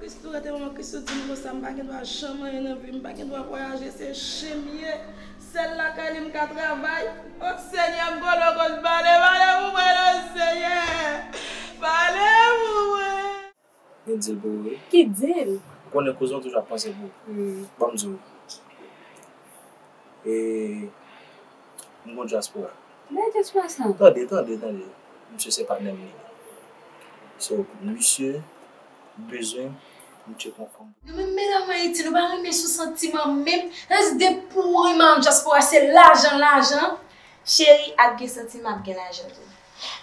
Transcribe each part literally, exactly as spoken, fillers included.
Christoo, rete manman Christoo di m konsa, m pa gen dwa janm anyen nan vi m, m pa gen dwa vwayaje, se chen m ye. Sèl lakay li m ka travay. O Senyè, m kole w konn pale, pale pou mwen non, Senyè. Pale pou mwen. Li di l pou ou, wi. Ki di l? Ou konnen kouzen w toujou ap panse pou ou. Hmm. Ban m di w. E, m gon dyaspora. Lè dyaspora sa? Tande, tande, tande. Misye se patnè m li ye. So, misye bezwen m tcheke yon fanm. Nou menm medam Ayiti, nou pa renmen sou santiman menm. Sa vle di depi w renmen dyaspora, se lajan, lajan. Cheri, ap gen santiman, ap gen lajan tou.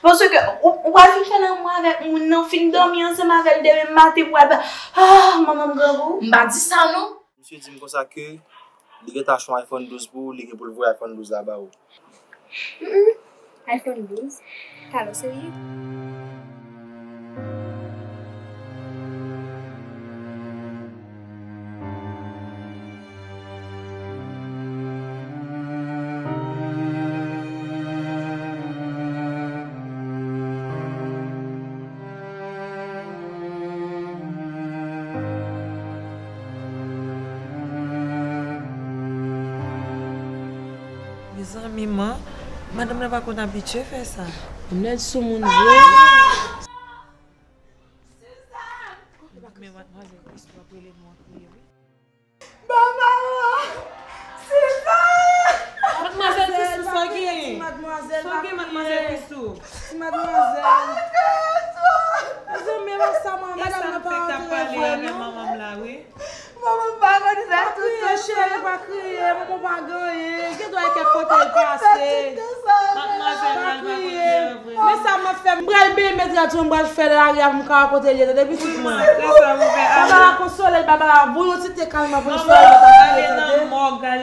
Paske ou, ou pral fin fè lanmou avèk moun nan, fin dòmi ansanm avè l demen maten pou al ba, ah, manman m grangou. M pa di sa non. Misye di m konsa ke li gentan achte yon iPhone douz pou ou, li gen pou l voye iPhone douz la ba ou. Mm, mm. iPhone douz? Talò serye? Mezanmi, man, madanm nan pa konn abitye fè sa. Nèg sou moun vre. Men madmwazèl Christoo ap rele nou an kriye, wi. Barbara! Suzanne! Madmwazèl Christoo, sa w gen? Ti madmwazèl, sa w gen, madmwazèl Christoo? Ti madmwazèl. Mezanmi, e pa sa, manman, madanm nan pa antre vre non. Manman m pa konn fè tout sa. Pa kriye, cheri, pa kriye, manman pa gen anyen. Gen dwa gen kèk kote l pase. Pa kriye. Men sa m ap fè, m pral benyen mèt gad sou mwen, m pral fè lari a pou m ka wè kote l ye, tande pitit mwen. Barbara, konsole l, Barbara, voye yon ti te kalman pou l fè l, tande. Barbara,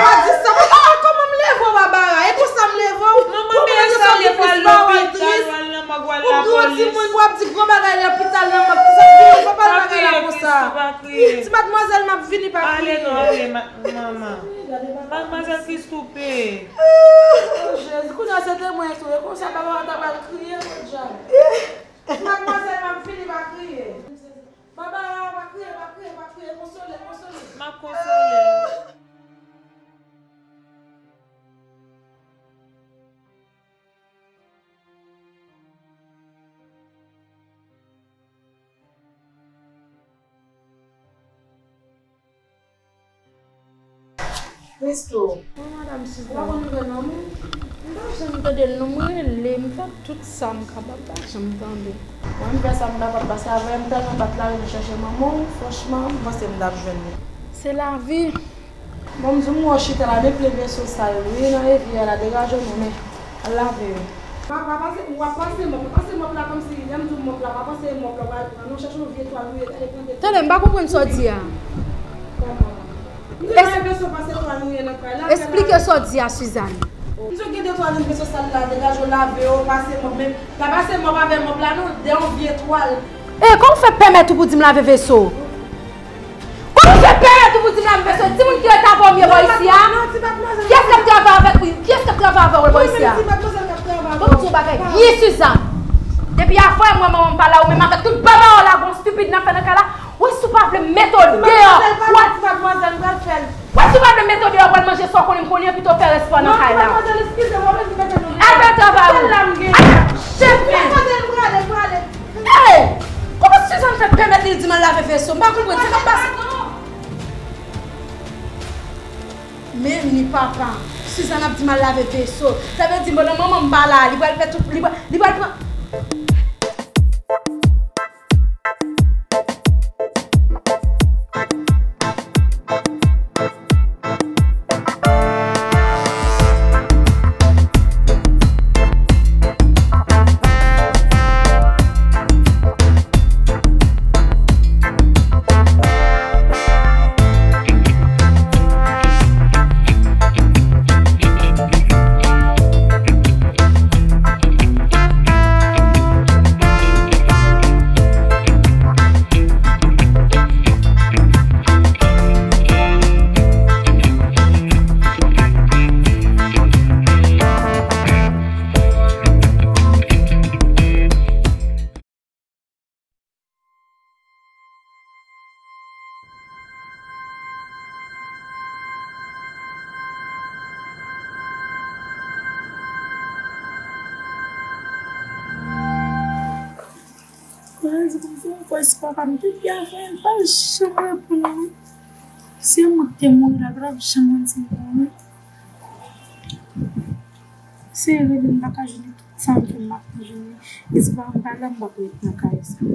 pa di sa. Barbara, kòman m leve w, Barbara? E konsa m leve w? Manman, men sa li pral lopital, ou al nan mòg, ou al lapolis. Ou gran timoun, w ap di gwo bagay lopital, nan mòg, kisa k vini? Pa pale bagay la konsa. Ti madmwazèl, m ap vini, pa kriye. Ale non, ale, manman. Madmwazèl Christoo pe. O Jezi, kounye a se te mwen tou. E konsa, Barbara ta pral kriye, podyab. Madmwazèl, m ap vini, pa kriye. Barbara, pa kriye, pa kriye, pa kriye. Konsole, konsole. M ap konsole. Christoo. Wi, madanm Suzanne. Ou pa konn nouvèl manman w? M pa janm tande l non, mwen rele, m fè tout sa m kapab, pa janm tande. Mwen, m fè sa m kapab, paske avè m tèlman bat lari m chèche manman w, franchman, m panse m t ap jwenn li. Se lavi. Bon, m di w, m wè w chita la, men plen veso sal wi nan evi a la, degaje w non, men al lave yo. Pa, pa pase, w ap pase mòp la, pase mòp la kòmsi, lè m di w mòp la, pa pase mòp la, w al pran non, chèche yon vye twal mouye, gade pran de. Tande, m pa konprann sa w di a. Kòman? M di w lave veso, pase twal mouye nan kay la. Esplike sa w di a, Suzanne. M di w gen de twal nan veso sal la, degaje w lave yo, pase mòp, men pa pase mòp avè mòp la non, de yon vye twal. E, kòman w fè pèmèt ou pou di m lave veso? Kòman w fè pèmèt ou pou di m lave veso? Timoun ki rete avè w m ye bò isi a? Kiyès k ap travay avèk ou? Kiyès k ap travay avè w bò isi a? Bon, m di w bagay byen, Suzanne. Depi avè m wè manman m pa la, ou menm avèk tout baba w la, gon stupid n ap fè nan kay la. Wè, si w pa vle m mete w deyò. Wè, si w pa vle m mete w deyò, w pral manje sa w konnen m konnen, pito w fè rès pa w nan kay la. Al fè travay ou. Al chèf men. Ey! Kòman Suzanne fè pèmèt li di m al lave veso? M pa konprann sa k ap pase. Menm li papa. Suzanne ap di m al lave veso. Sa vle di pandan manman m pa la, li pral fè tout, li pral, li pral pran. Mwen di pou m fè yon voice papa m depi avan, li pa janm reponn mwen. Si mwen te mouri la, pa t ap janm di m mouri. Se rele m pa ka jwenn li, tout sa m fè m pa ka jwenn li. E se pa m pa la, m p ap ret nan kay sa.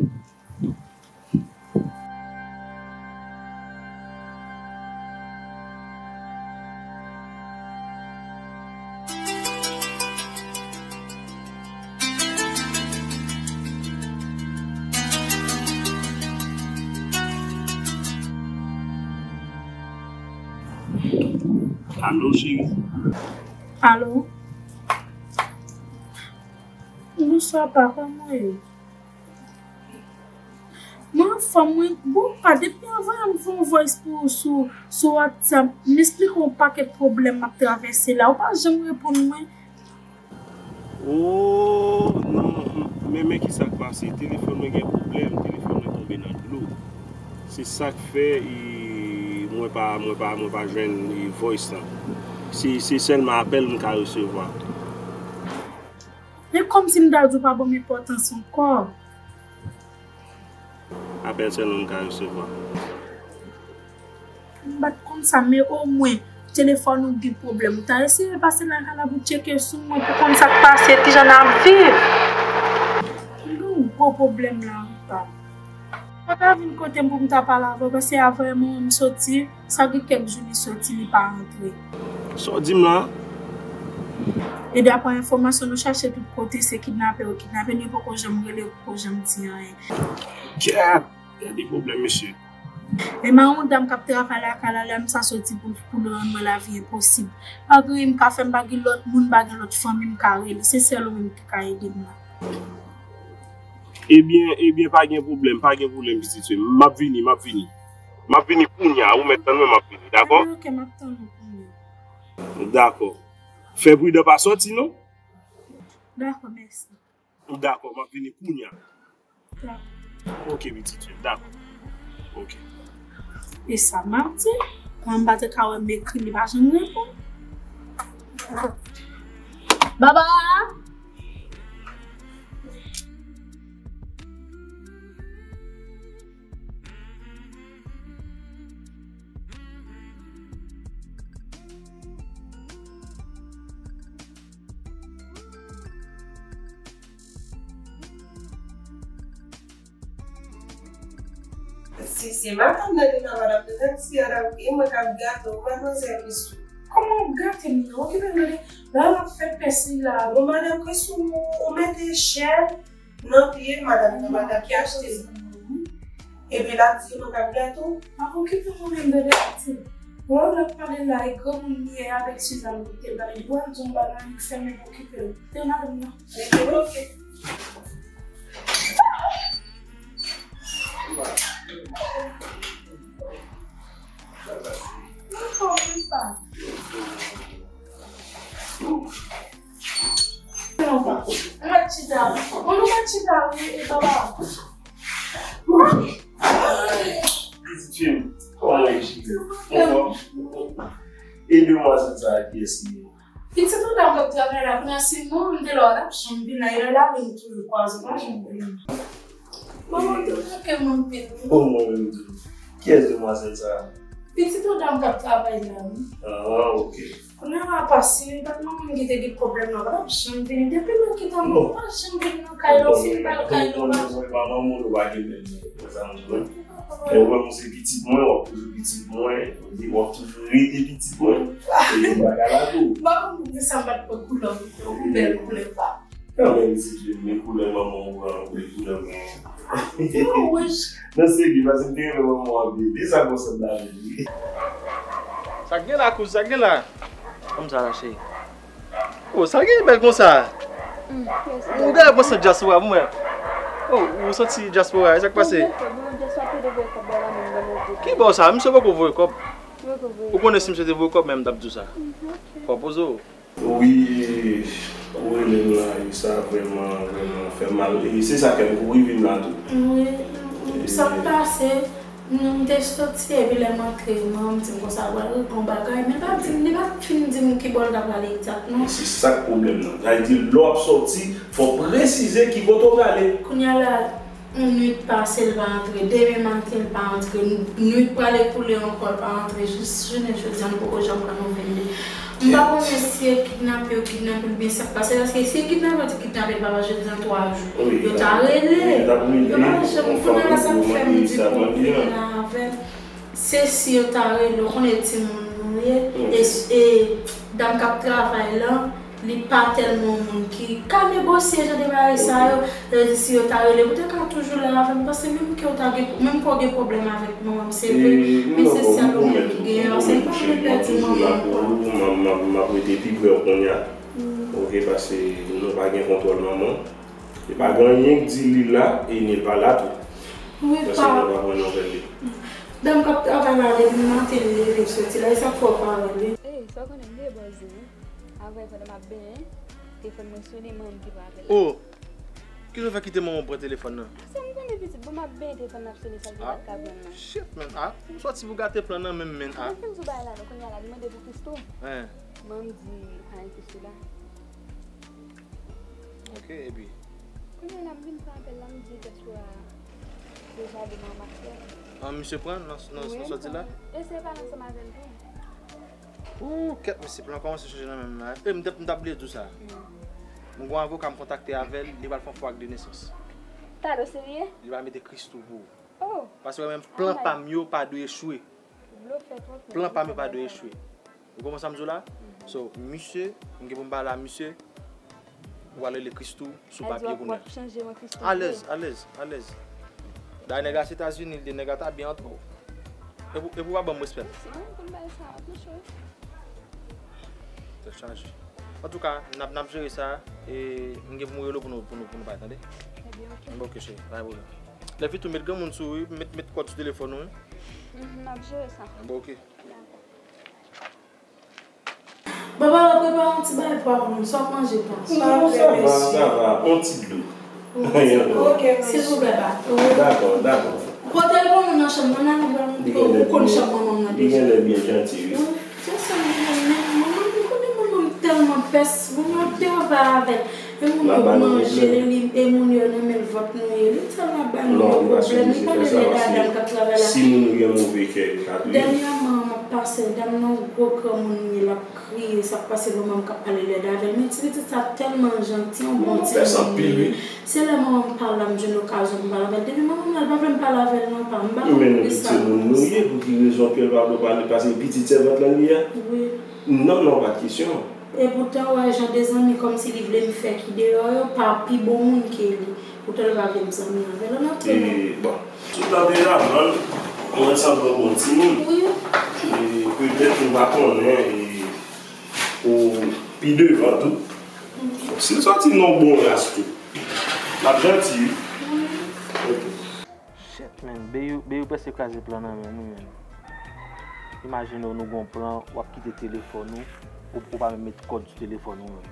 Alo, cheri. Alo. Bonswa, pa, kòman w ye? Mwen anfòm, mwen, bon, pa depi anvan m fè yon voice pou ou sou, sou WhatsApp, m esplike w yon pakèt pwoblèm m ap travèse la, ou pa janm reponn mwen. Oh, non, men, men ki sa k pase? Telefòn mwen gen pwoblèm, telefòn mwen tonbe nan dlo. Se sa k fè, e, mwen pa, mwen pa, mwen pa jwenn, e, voice lan. Se, se sèlman apèl m ka resevwa. E kòmsi m ta di w pa ban m enpòtans ankò. Apèl sèlman m ka resevwa. M pa t konn sa, men omwen, telefòn ou gen pwoblèm. Ou ta eseye pase nan kay la pou tcheke sou mwen, pou konn sa k pase, kijan n ap viv. M gen yon gwo pwoblèm la anba. Ou pa ta vin kote m pou m ta pale avè w, paske avan manman m soti, sa gen kèk jou li soti, li pa rantre. Sa w di m la? E daprè enfòmasyon nou chache tout kote, se kidnape yo kidnape n, yo poko janm rele, yo poko janm di anyen. Kèt! Gade pwoblèm, mesye. E m a yon dam k ap travay lakay la, lè m sa soti pou, pou l rann mwen lavi enposib. Pa gen anyen m ka fè, m pa gen lòt moun, m pa gen lòt fanmi m ka rele. Se sèl ou menm ki ka ede m la. Ebyen, ebyen, pa gen pwoblèm, pa gen pwoblèm, pitit fi m. M ap vini, m ap vini. M ap vini kounya, ou mèt tann mwen, m ap vini, dakò? Ok, m ap tann ou kounya. Dakò. Fè pridan, pa sòti, non? Dakò, mèsi. Dakò, m ap vini kounya. Dakò. Ok, pitit fi m, dakò. Ok. E sa m ap di, kan m pa te ka wè m ekri, li pa janm reponn. Baba! Si, si, madanm nan deja, madanm nan taksi a, e mwen k ap gate w, madmwazèl Kristou. Kòman w gate m nan? Okipe m tande. La, l ap fè pèsi la. Bon, madanm Kristou, ou, ou mete chè nan pye madanm nan, madanm ki achte l. Epi l ap di mwen k ap gate w. Pa okipe mwen menm, tande, piti. Wè w l ap pale la, e granmoun li ye avèk Suzanne, li te pale, li pral di yon bagay, li fèmen, okipe l. Te madanm nan. Mete bloke. Mwen chita. Mwen chita, wi, e papa. Pitit fi m, kòman w ye, cheri? Anfòm? E demwazèl sa a, kiyès li ye? Pitit yon dam k ap travay la, kounye a se mwen, m te la, w t ap janm vin la, e lè l ale, nou toujou kwaze, w pa janm konnen. Manman, w te manke m anpil, wi. O, mwen menm tou. Kiyès demwazèl sa a? Pitit yon dam k ap travay la, wi. Ah, ok. Kounye a pase, bat manman m ki te gen pwoblèm nan, pa t ap janm vini. Depi nou kite anba, ou pa janm vini nan kay la, ou fin ba l kay la, ou pa janm. Mwen pa manman w, ou pa gen menm sa m di w. E ou menm, ou se pitit mwen, w ap toujou pitit mwen, w ap toujou rete pitit mwen. E ou pa ka lage w. M pa konn poukisa m pa t pran koulè w, ou bèl koulè pa. Kanmenm, si Dye vle, koulè manman w pran, koulè manman w. Yo, wouj. Non, serye, paske m te renmen manman w anpil. E sa konsa m ta vle di. Sa k gen la, kouz, sa k gen la? Kòmsa la, cheri? Oh, sa k gen bèl konsa? Ou gade pran sant dyaspora pou mwen. Oh, ou santi dyaspora, e sa k pase? Ki bò sa? Misye poko voye kòb. Ou konnen si misye te voye kòb, men m t ap di w sa. Fò poze w. Wi, ou rele m la, e sa vrèman, vrèman fè m mal. E se sa fè m kouri vin la tou. Wi, sa k pase, m te soti, epi lè m antre, manman m di m konsa, l pral regle yon bagay, men l pa di m, li pa fin di m ki bò l ta prale egzakteman. E se sa k pwoblèm nan. Sa vle di, lè w ap soti, fò w presize ki kote w prale. Kounye a la, Yon nwit pase, l pa antre. Demen maten, l pa antre. Nwit prale koule ankò, l pa antre. Jis jounen jodi a, nou poko janm pran nouvèl li. M pa konnen si e kidnape yo kidnape l oubyen sa k pase. Paske si e kidnape yo te kidnape l, papa, jodi a twa jou. Yo ta rele. Yo pa janm konnen la, sa k fè m di pou m vin la avè l. Se si yo ta rele, w konnen timoun nou ye. E, e dam k ap travay la, li pa tèlman yon moun ki ka negosye jan de bagay sa yo. Sa vle di si yo ta rele, m te ka toujou la avè m, paske menm ke w ta gen, menm ke w gen pwoblèm avèk manman m, se vre, men se sèl ou menm ki genyen, paske m pa vle pèdi manman m ankò. M ap rete pi pre w kounye a. Oke, paske nou pa gen kontwòl manman. E pa gen anyen k di li la, e ni l pa la tou. Paske nou pa pran nouvèl li. Dam k ap travay la, depi maten li leve l soti la, e sa k fè w pa wè l. Ey, sa w konnen m gen bòz wi. Avè pandan m ap benyen, telefòn mwen sone, manman m ki pa avè l. Oh! Kisa w fè kite manman w pran telefòn nan? Sa m konnen pitit, bon m ap benyen telefòn nan ap sone, sa l te pa t ka pran nan. Shit, man. Ah, ou sòti pou gate plan nan menm, man. Ah. Mwen fin sou bagay la, non, kounye a la, li mande pou Christoo. Manman m di pa gen Christoo la. Ok, epi? Kounye a la, m vin pran apèl la, m di Joshua deja demen maten. An, misye pran nan, nan, nan sòti la? E se pa ansanm avè l tou. Ooh, kèt, mesye, plan kòmanse chanje nan men m la. E, m t ap, m t ap bliye di w sa. M gon avoka m kontakte avè l, li pral fè yon fo ak de nesans. Talè w serye? Li pral mete Christoo pou ou. Oh. Paske menm plan pa m yo pa dwe echwe. Plan pa m yo pa dwe echwe. Ou konprann sa m di w la? So, misye, m gen pou m pale a misye, ou al rele Christoo sou papye kounye a. Alèz, alèz, alèz. Dayè nèg la se Etazini, li de nèg la ta byen antre w. Epi, epi w pa ban m respè. Tèt chaje. Antouka, n ap, n ap jere sa, e m gen pou m rele w pou nou, pou nou, pou nou pale, tande? Ebyen, ok. Bon, ok, cheri, pa gen pwoblèm. Lè fini tou, met granmoun sou ou, wi, met, met kòd sou telefòn ou, wi. Mhm, n ap jere sa. Bon, ok. Dakò. Baba, prepare yon ti bagay pou papa m. Sa w ap manje, pa? Non, sa va, sa va. On ti dlo. On ti dlo. Ok, mèsi. Silvouplè, pa. Dakò, dakò. Pote l pou nou nan chanm nan, nan, nan, ou konn chanm manman m nan deja. Li genlè byen janti, wi. Wi, se sa m di, men manman m, ou konnen manman m tèlman pès, moun yo travay avè l. E moun yo manje li, li, e moun yo nan men l vant nou ye. Li tèlman ba nou yon pwoblèm, li pa vle lèd a dam k ap travay la. Si moun yo gen move kè, yo ka touye. Dènyèman, m ap pase, dam nan yon gwo granmoun li ye, l ap kriye, sa k pase manman m k ap pale lèd avè l. Men ti pitit sa tèlman janti, yon bon timoun li ye. Se lè manman m pale la, m jwenn okazyon pou m pale avè l. Depi manman m la, l pa vle m pale avè l non, pa. M pa konn poukisa l fè sa. Men nou ki timoun nou ye, pou ki rezon ke l pa vle w pale, paske pitit sèvant lan li ye? Wi. Non, non, pa t kesyon. Epoutan, w wè jan de zanmi kòmsi li vle m fè ki deyò yo pa pi bon moun ke li. Poutan, l pa vle m zanmi avè l. Ann antre non. E, bon. Sou plan de laman, ou sanble yon bon timoun. Wi. E, petèt, nou pa konnen, e, ou pi devan tou. Si l sòti nan yon bon ras tou, l ap janti, wi. Wi. Ok. Shit, man. Beyou, Beyou prèske kraze plan nan men m, wi, man. Imajine w, nou gon plan, w ap kite telefòn ou, ou, ou pa menm met kòd sou telefòn ou, man.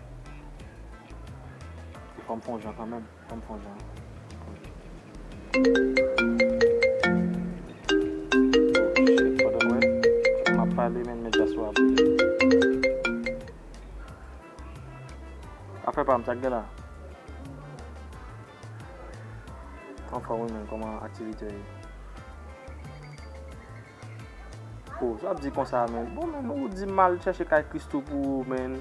E fò m fè yon jan kanmenm, fò m fè yon jan. Oh, shit, fòdè m wè. M ap pale, man, men dyaspora ap. Afè pa m, sa k gen la? Anfòm wi, men kòman aktivite yo ye? Oh, sa w ap di konsa, men. Bon, men, ou di m al chèche kay Christoo pou ou, men.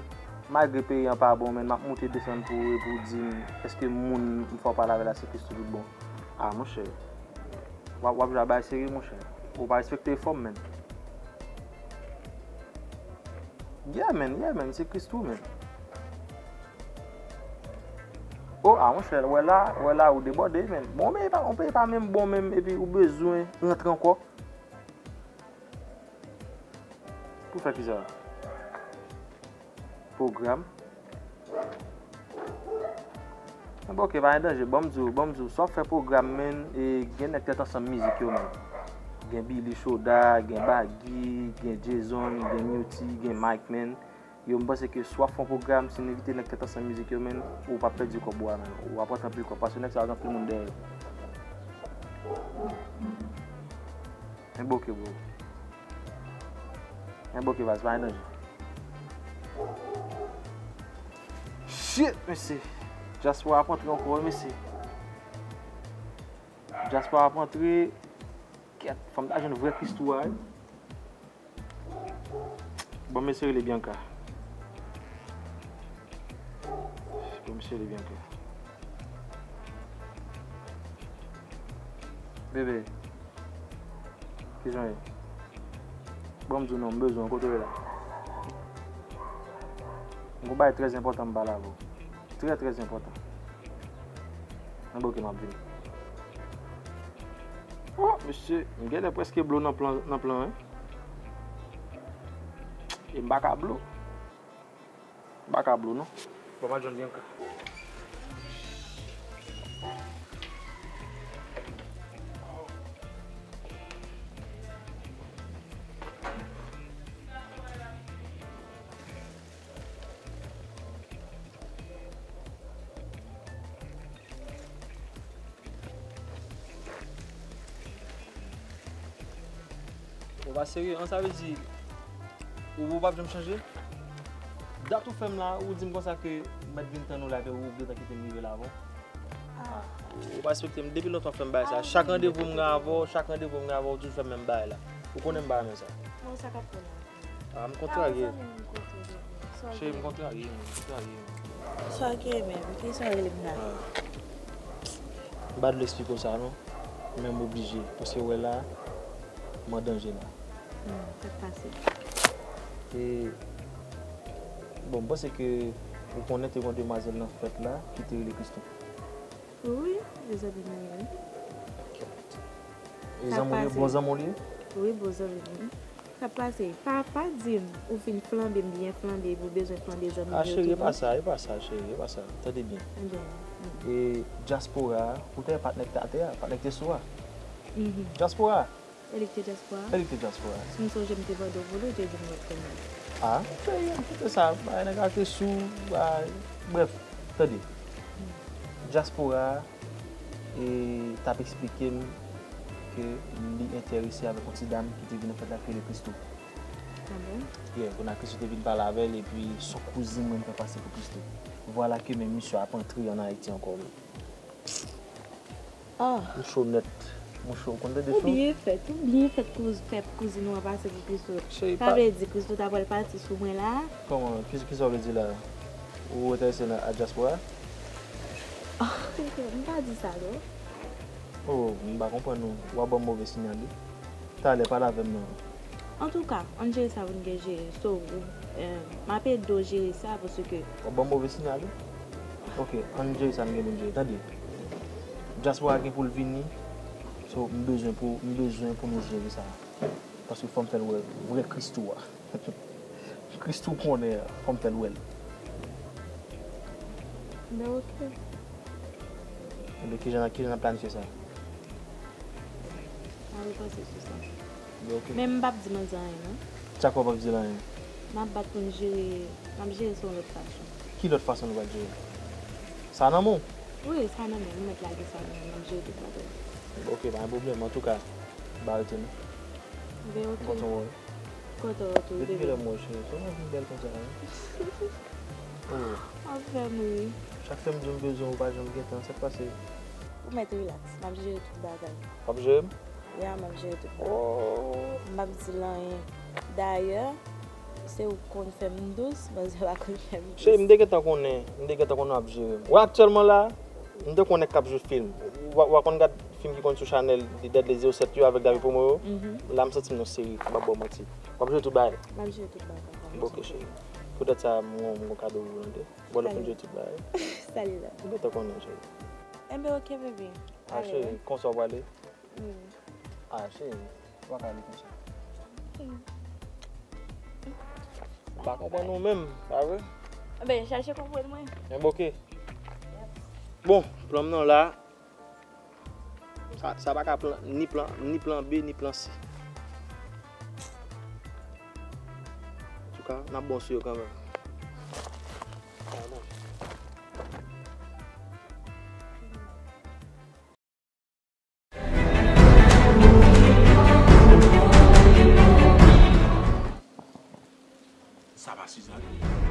Malgre peyi an pa bon, men, m ap moute desann pou ou, epi w di m, èske moun m fè w pale avè l la se Christoo tout bon? Ah, monchè. W ap, w ap jwe a bagay serye, monchè. Ou pa respekte efò m, men. Yeah, man, yeah, man, se Christoo, man. Oh, ah, monchè, wè la, wè la, ou debòde, man. Bon, men, e pa, yon peyi pa menm bon, menm, epi ou bezwen rantre ankò. Pou fè kisa? Pwogram. Bon, ok, pa gen danje. Ban m di w, ban m di w, sa w fè pwogram, men, e, gen nèg tèt ansanm mizik yo, men. Gen Billy Choda, gen Baggy, gen Jason, gen Newty, gen Mike, men. Yo, m panse ke si w ap fè yon pwogram, si n envite nèg tèt ansanm mizik yo, men, ou p ap pèdi kòb ou a, men. W ap rantre anpil kòb, paske nèg sa yo gen anpil moun dèyè yo. Men bon, ok, bro. Men bon, ok, baz, pa gen danje. Shit, mesye. Dyaspora ap antre ankò, wi, mesye. Dyaspora ap antre. Kèt, fò m ta jwenn vrè Christoo a, wi. Bon, mesye rele Bianca. Bon, mesye rele Bianca. Bebe, kijan w ye? Bon, m di w non, m bezwen w, kote w ye la? M gon bagay trè enpòtan m pale avè w. Trè, trè enpòtan. Anben, oke, m ap vini. Oh, mesye, m genlè prèske blo nan plan, nan plan, wi. E m pa ka blo. M pa ka blo, non. Bon, m al jwenn Bianca. Ou pa serye, an, sa vle di, ou, ou p ap janm chanje? Dat ou fè m la, ou di m konsa ke m mèt vin tann ou la, epi ou gentan kite m rive la avan w. Ah. Ou pa respekte m. Depi lontan w fè m bagay sa. Ah, chak randevou m gen avè w, chak randevou m gen avè w, ou toujou fè m menm bagay la. Ou konnen m pa renmen sa. Bon, sa k ap fè la? Ah, m kontrarye. Ah, zanmi m, m kontrarye. Cheri, m kontrarye, m kontrarye. Sa w gen menm? Kisa w rele m la? Ah. M pa dwe eksplike w sa, non. Men m oblije. Paske w wè la, m an danje la. Hmm, sa k pase? E, bon, m panse ke ou konnen te gen yon demwazèl nan fèt la ki te rele Christoo. Wi, e zanmi m li ye. E zanmi w li ye? Bon zanmi w li ye? Wi, bon zanmi m. Sa k pase? Pa, pa di m ou fin flanbe, m byen flanbe, epi w bezwen flanbe zanmi m yo tou non. Ah, cheri, e pa sa, e pa sa, cheri, e pa sa. Tande byen. Ebyen, hmm. E dyaspora a, ou te wè patnè k te atè a, patnè k te sou a. Mhm. Dyaspora a. Se li ki te dyaspora a? Se li ki te dyaspora a. Si m sonje m te mande w pou li, ou te di m lòt kounye a. Ah, cheri, kite sa, bay nèg la te sou, bay, brèf, tande. Hmm. Dyaspora a, e, t ap eksplike m ke li enterese avèk yon ti dam ki te vin nan fèt la ki rele Christoo. Ah bon? Yeah, kounye a Christoo te vin pale avè l, epi se yon kouzin mwen m fè pase pou Christoo. Vwala ke menm misye ap antre ann Ayiti ankò, wi. Ah. M cho nèt. M cho, ou konn tande cho? Ou byen fèt, ou byen fèt kouz-, fè kouzin ou an pase pou Christoo. Cheri, sa vle di Christoo ta pral pati sou mwen la? Kòman? Ki, kisa w vle di la? Ou enterese nan a dyaspora? Ah, m pa di sa non. Oh, m pa konprann ou. W ap ban m move siyal wi. Talè, pale avè m non. Antouka, ann jere sa pou n gen jere. So, ou, eh, m ap ede w jere sa paske. W ap ban m move siyal wi. Ok, ann jere sa n gen pou n jere. Tande. Dyaspora gen pou l vini. So, m bezwen pou, m bezwen pou nou jere sa. Paske fò m fè l wè vrè Christoo a. Christoo konnen an, fò m fè l wè l. Ben, ok. Ebyen, kijan, kijan n ap planifye sa? N a repanse sou sa. Ben, ok. Men m p ap di manzè anyen, non. Sa k fè w p ap di l anyen? M ap bat pou n jere, m ap jere sa yon lòt fason. Ki lòt fason nou pral jere? Sa nan men w? Wi, sa nan men m. M mèt lage sa nan men m. M ap jere tout bagay. Ok, pa gen pwoblèm. Antouka, m pa rete non. Ben, ok. M kontan wè w. Kontan wè w tou, bebe. Depi kilè m wè w, cheri? Kòman w vin bèl konsa, hein? Oh. Anfèm ri. Chak fwa m di w m bezwen w, ou pa janm gen tan. Sa k pase? Ou mèt rilaks. M ap jere tout bagay. W ap jere m? Ya, m ap jere tout bagay. Oh. M p ap di l anyen. Dayè, se ou k konn fè m dous, manzè pa konn fè m dous. Cheri, m te gentan konnen. M te gentan konnen w ap jere m. Wè aktyèlman la, m te konnen k ap jwe fim. W a, w a konn gad fim ki konn sou chanèl Deadly zewo sèt yo avèk David Promo yo? Mhm. La, m santi m nan seri, m p ap ba w manti. W ap jere tout bagay? M ap jere tout bagay. Bon, ok, cheri. Poutèt sa, m gon, m gon kado pou ou tande. Bon, lè pou n jere tout bagay. Sali la. M gentan konnen, cheri. Enben, ok, bebe. Ah, cheri, konsa w prale? Wi. Ah, cheri, w pa ka ale konsa. Ok. M pa konprann ou menm, pa vre? Ben, chache konprann mwen. Enben, ok. Bon, plan m nan la. Sa, sa pa ka plan, ni plan, ni plan B, ni plan C. Antouka, n ap bon sou yo kanmenm. Sa pa Suzanne?